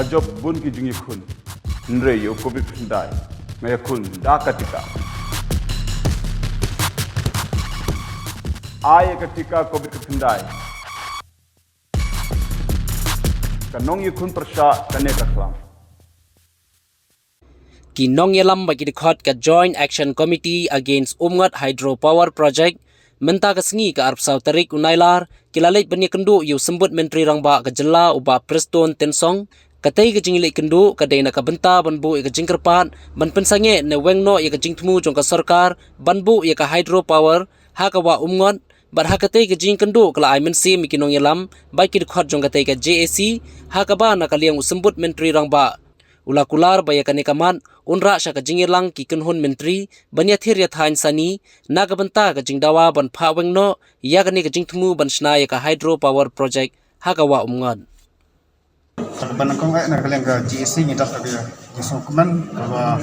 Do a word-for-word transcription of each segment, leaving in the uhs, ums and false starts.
Jop bun ki jingïakhun. Hynrei ïa u covid khyndai nga ïakhun da ka tika. Ai ïa ka tika covid khyndai. Ka nongïakhun pyrshah kane ka khlam. Ki nongïalam bad ki dkhot ka Joint Action Committee Against Umngot Hydro Power Project mynta ka sngi ka arphew saw tarik u Nailar ki la leit ban ïakynduh ïa u Symbud Myntri Rangbah ka jylla u Bah Prestone Tynsong. Katei ka jingïaleit kynduh ka dei na ka bynta ban buh ïa ka jingkyrpad ban pynsangeh ne weng noh ïa ka jingthmu jong ka sorkar ban buh ïa ka hydro power ha ka Wah Umngot, bad ha katei ka jingkynduh ka la ai mynsiem ïa ki nongïalam bad ki dkhot jong katei ka J A C, ha kaba na ka liang u Symbud Myntri Rangbah u la kular ba ïa kane ka mat un rah sha ka jingïalang ki kynhun myntri ban ïathir ïathaiñ sani na ka bynta ka jingdawa ban phah weng noh ïa kane ka jingthmu ban shna ïa ka hydro power project ha ka Wah Umngot. Kaba nyngkong eh na ka liang ka J A C ngi dap ka jingsngewkmen kaba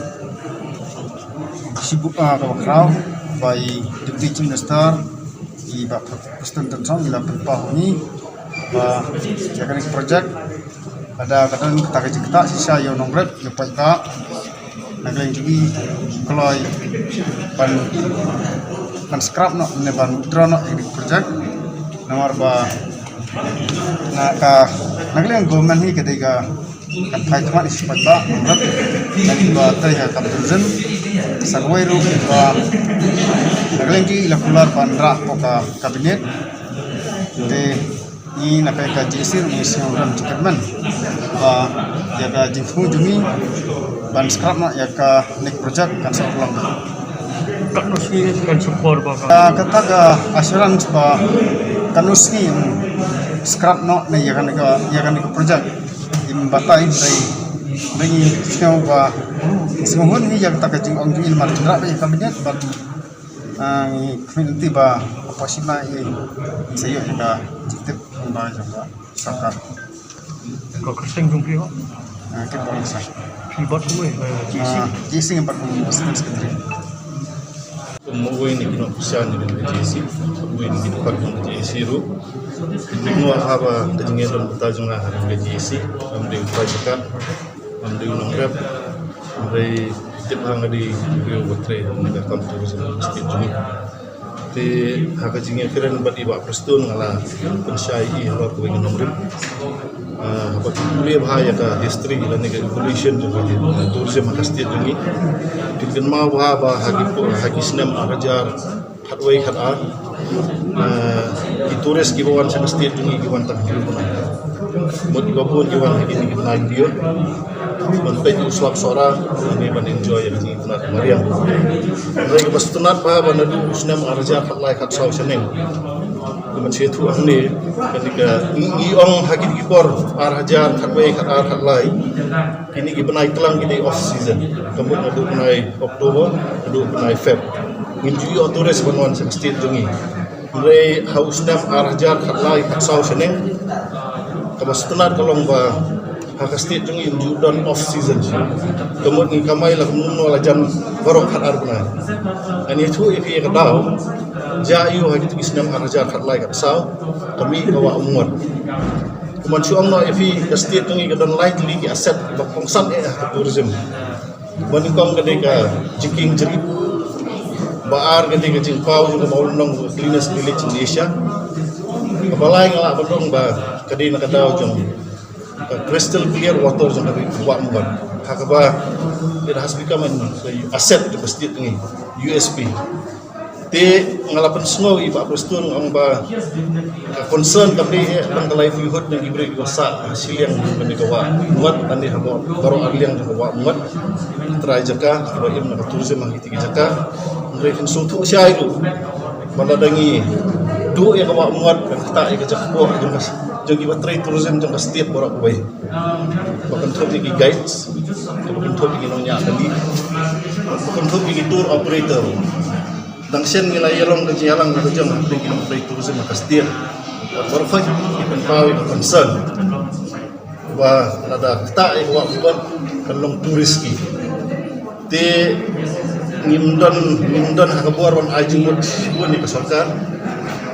shibun, ah, kaba khraw ba i Deputy Chief Minister i Bah Prestone Tynsong i la pynpaw ha ngi ba ïa kane ka project lada ka don kata ka jingktah shisha ïa u nongrim ïa u paidbah, na ka liang jong ngi kloi ban, ban scrap noh ne ban withdraw noh ïa ka project. Namar ba na ka, na ka liang government hi ka dei ka, kan phai khmat ïa u paidbah u nongrim, lane ba trei ha ka tourism. Sa kawei ruh ba na ka liang jong ngi la kular ban rah hapoh ka cabinet. Te ngi na ka, ka J A C ruh ngi sngew rem jingkyrmen ba ïa ka jingthmu jong ngi ban scrap noh ïa kane ka project kan sa urlong. Katno sngi kan sa por ba ka, ah, kata ka assurance ba katno sngi, mm, scrap noh ne ïa kane ka, ïa kane ka project. Im batai dei, dei ngi sngew ba, ngi sngew hun ngi ïa kata ka jingong jong i namar jingïarap ïa ka cabinet bad, ah, ngi khmih lynti ba hapoh shi ma i sa ïoh ïa ka jingtip ba jong ka sorkar. Ka kyrteng jong phi ho? Ah, Kit Bor Nongsa. Phi bat kumne, eh, J C? Ah, J C ngi bat kum assistant secretary. Kum uwei na ki nongkyrshan jong ka J C, uwei na ki dkhot jong ka J C ruh. Phi tip noh haba ka jingïadon bynta jong nga ha ka J C, ym dei u trai jaka, ym dei u nongrep, hynrei tip ha nga dei u briew uba trei ha ka kam tourism state jong ngi. Te ha ka jingïakren bad i Bah Prestone nga la pynshai ïa i halor kawei ka nongrim. Ah, haba ki pule bha ïa ka history lane ka evolution jong ka tourism ha ka state jong ngi, phin kynmaw bha ba ha ki pu-, ha ki snem ar hajar khatwei khatar, ah, ki tourist kiba wan sha ka state jong ngi ki wan tang ha ki bnai. Mut kiba bun ki wan ha kine ki bnai ki ïoh ban peit ïa u suak Sohra, lane ban enjoy ïa ka jingïatynnad mariang. Hynrei kaba sngewtynnat bha ba naduh u snem ar hajar khatlai khatsaw shaneng, kumba ngi sngewthuh hangne, kane ka ngi, ngi ong ha kine ki por ar hajar khatwei khatar khatlai, kine ki bnai tlang ki dei off season. Ka mut naduh bnai October haduh bnai Feb, ngim ju ïoh tourist ban wan sha ka state jong ngi. Hynrei ha u snem ar hajar khatlai khatsaw shaneng, kaba sngewtynnat ka long ba ha ka state jong ngi ym ju don off season. Ka mut ngi kamai la kumno la jan baroh khatar bnai. Ngan ïathuh ïa phi ïa ka daw, jia aiu ha kito ki snem ar hajar khatlai khatsaw ka mih ka Wah Umngot. Kumban shu ong noh ïa phi, ka state jong ngi ka don lai tylli ki asset ba kongsan eh ha ka tourism. Ba nyngkong ka dei ka jingkieng jri. Ba ar ka dei ka jingpaw jong ka Mawlynnong, ka cleanest village in Asia. Kaba lai nga lah ban ong ba ka dei na ka daw jong ka crystal clear water jong ka ri Wah Umngot, ha kaba it has become an asset to ka state jong ngi, U S P. Te nga la pynsngew ïa i Bah Prestone ong ba ka concern kam dei eh tang ka livelihood jong ki briew kiba sah ha shiliang jong kane ka Wah Umngot, lane ha baroh arliang jong ka Wah Umngot. Trai jaka kiba im na ka tourism ha kito ki jaka. Hynrei phin sngewthuh shai ruh ba lada ngi duh ïa ka Wah Umngot, kan ktah ïa ka jaka kpoh jong ka, jong kiba trei tourism jong ka state baroh kawei. Ba kynthup ïa ki guides, ba kynthup ïa ki nongñiah kali, ba kynthup ïa ki tour operator. Dang shen ngi la ïalong ka jingïalang ka jong hapdeng ki nongtrei tourism ha ka state. Baroh khoit ki pynpaw ïa ka concern ba lada ktah ïa ka Wah Umngot kan long too risky. Te ngim don, ngim don ha ka bor ban ai jingmut shibun ïa ka sorkar.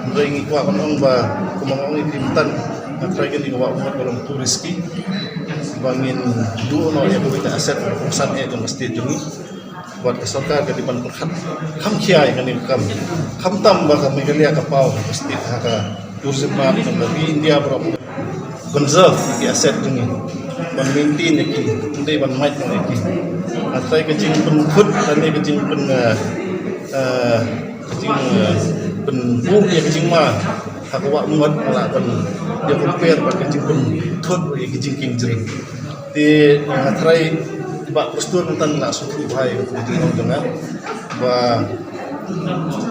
Hynrei ngi kwah ban ong ba kumba nga ong ïa phi mynta, nga trai kane ka Wah Umngot ka long too risky. Ba ngin duh noh ïa kawei ka asset kongsan eh jong ka state jong ngi. Bad ka sorkar ka dei ban pyrkhat kham khia ïa kane ka kam. Khamtam ba ka Meghalaya ka paw ha ka state ha ka tourism map, ka ri India baroh, conserve ïa ki asset jong ngi, ban maintain ïa ki, ym dei ban mait noh ïa ki. Nga tharai ka jingpynthut lane ka jingpyn, eh, eh, ka jing, eh, pynbuh ïa ka jingma ha ka Wah Mut, lah ban ïa compare bad ka jingpynthut ïa ka jingkieng jrei. Te nga tharai i Bah Prestone mynta la sngewthuh bha ïa ka jinglong jong nga ba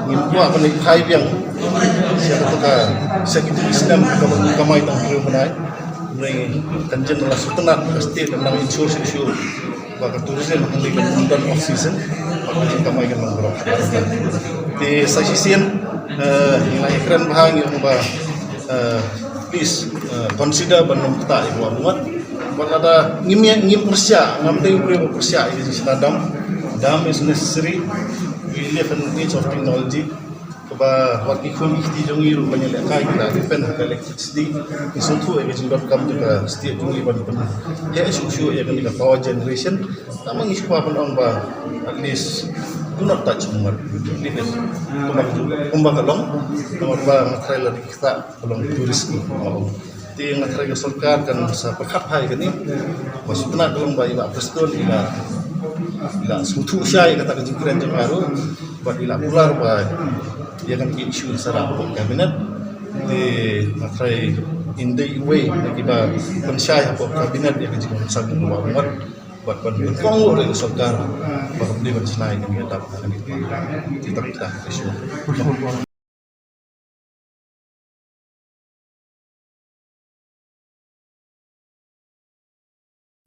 ngim kwah ban leit phai biang sha kata ka, sha kito ki snem kaba ngi kamai tang hynriew bnai. Hynrei kan jin la sngewtynnat ka state, kan nang ensure shuh shuh ba ka tourism hangne kan don off season, ba ka jingkamai kan long baroh. Te sa shisien, eh, ngi la ïakren bha, ngi ong ba, eh, please, eh, consider ban nym ktah ïa ka Wah Mut. Bad lada ngim, ngim pyrshah, ngam dei u briew ba pyrshah ïa ka jingshna dam. Dam is necessary. We live in an age of technology. Kaba wat ki khun ki kti jong ngi ruh ban ïalehkai ki la depend ha ka electricity. Ngi sngewthuh ïa ka jingdonkam jong ka state jong ngi ban pynheh shuh shuh ïa kane ka power generation. Tangba ngi shu kwah ban ong ba at least do not touch Wah Mut. Leave it kumba ka long. Namar ba nga tharai lada ki ktah ka long tourist ki. Te nga tharai ka sorkar kan sa pyrkhat bha ïa kane. Ba sngewtynnat ka long ba i Bah Prestone i la, i la sngewthuh shai ïa kata ka jingkren jong nga ruh. Bad i la kular ba ïa kane ka issue sa rah hapoh cabinet. Te nga tharai in dei iwei na kiba pynshai hapoh cabinet ïa ka jingpynsan jong ka Wah Mut. Bad ban pynlong ruh ïa ka sorkar ba kam dei ban shna ïa kane ka dam ha kane ka, kita kita ka issue.